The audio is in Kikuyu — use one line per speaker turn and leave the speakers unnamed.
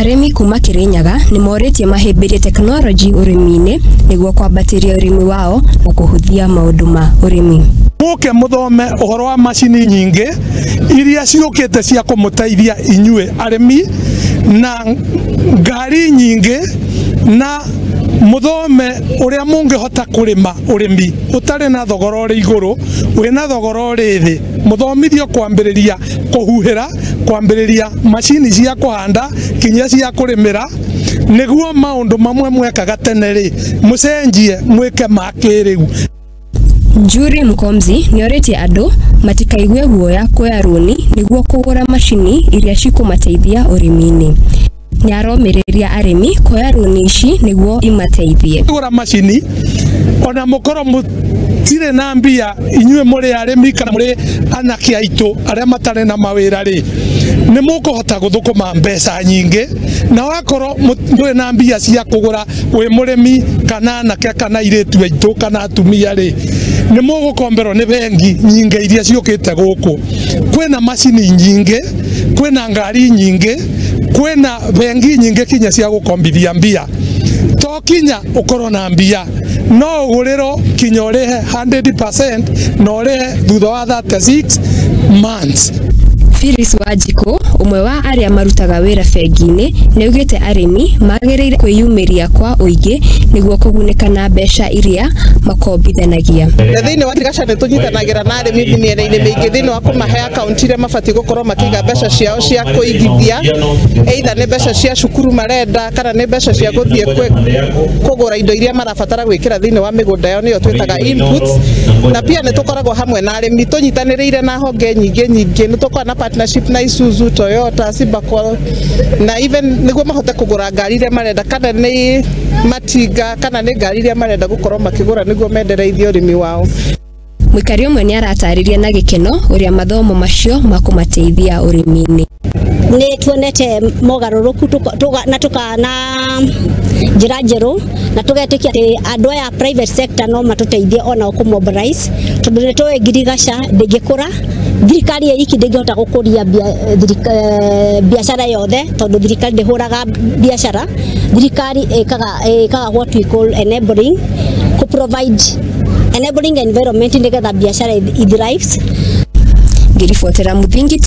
Arĩmi kuma Kirinyaga nĩmorĩtie mahĩmbĩrie tekinoronjĩ ũrĩmi-inĩ nĩguo kwambatĩria ũrĩmi wao na kũhũthia maũndũ ma ũrĩmi.
Mũke mũthome ũhoro wa macini nyingĩ iria ciũkĩte cia kũmũteithia inyuĩ arĩmi na ngari nyingĩ, na mũthome ũrĩa mũngĩhota kũrĩma ũrĩmi ũtarĩ na thogora ũrĩ igũrũ, wĩna thogora ũrĩ thĩ. Mũthomithio kwambĩrĩria kũhuhĩra, kwambĩrĩria macini cia kũhanda kinya cia kũrĩmĩra, nĩguo maũndũ mamwe mwekaga tene rĩ mũcenjie mwĩke ma kĩrĩu.
Njuri Mkomzi nĩorĩtie andũ matikaigue guoya kuoya rũni nĩguo kũgũra macini iria cikũmateithia ũrĩmi-inĩ. Nĩaromĩrĩria arĩmi kuoya rũni ici nĩguo imateithie.
Kũgũra macini ona mũkorwo mũtirĩ na mbia, inyuĩ mũrĩ arĩmi kana mũrĩ anake aitũ arĩa matarĩ na mawĩra rĩ, nĩ mũkũhota gũthũkũma mbeca nyingĩ, na wakorwo ndũrĩ na mbia cia kũgũra wĩ mũrĩmi kana anake kana airĩtu aitũ kana atumia rĩ, nĩ mũgũkomberwo nĩ bengi nyingĩ iria ciũkĩte gũkũ. Kwĩna macini nyingĩ, kwĩna ngari nyingĩ, kwĩna bengi nyingĩ kinya cia gũkombithia mbia. To kinya ũkorwo na mbia, no ũgũrĩrwo kinya ũrĩhe 100% na ũrĩhe thutha wa 36 months.
Phyllis Wanjikũ, ũmwe wa arĩa marutaga wĩra bengi-inĩ, nĩaugĩte arĩmi magĩrĩire kwĩyumĩria kwa ũingĩ nĩguo kũgunĩka na mbeca iria makombithanagia.
Na thĩinĩ wa Girigaca nĩ tũnyitanagĩra na arĩmi mĩena-inĩ mĩingĩ thĩinĩ wa kũmahe akaunti iria mabatiĩ gũkorwo makĩiga mbeca ciao cia kũigithia, either nĩ mbeca cia cukuru marenda kana nĩ mbeca cia gũthiĩ kũgũra indo iria marabatara gwĩkĩra thĩinĩ wa mĩgũnda yao, nĩyo twĩtaga inputs. Na pia nĩ tũkoragwo hamwe na arĩmi tũnyitanĩrĩire na honge nyingĩ nyingĩ, nĩ tũkoragwo na partnership na Isuzu, Toyota, Sibacol, na even nĩguo mahote kũgũra ngari iria marenda kana nĩ matinga kana nĩ ngari iria marenda gũkorwo makĩgũra nĩguo mendereithie ũrĩmi wao.
Mũikari ũmwe nĩaratarĩria na gĩkeno ũrĩa mathomo macio makũmateithia ũrĩmi-inĩ.
Nĩ tuonete mogarũrũku na tukana njĩra njerũ, na tũgetĩkia atĩ andũ aya private sector no matũteithie ona kũ mobilize, tondũ nĩ tũĩ Girigaca ndĩngĩkũra, thirikari ĩ iki ndĩngĩhota gũkũria biacara yothe, tondũ thirikari ndĩhũraga biacara. Thirikari ĩkaga what we call enabling, kũ provide enabling environment nĩgetha biacara ithrives.
Ngĩribotera Muthingi.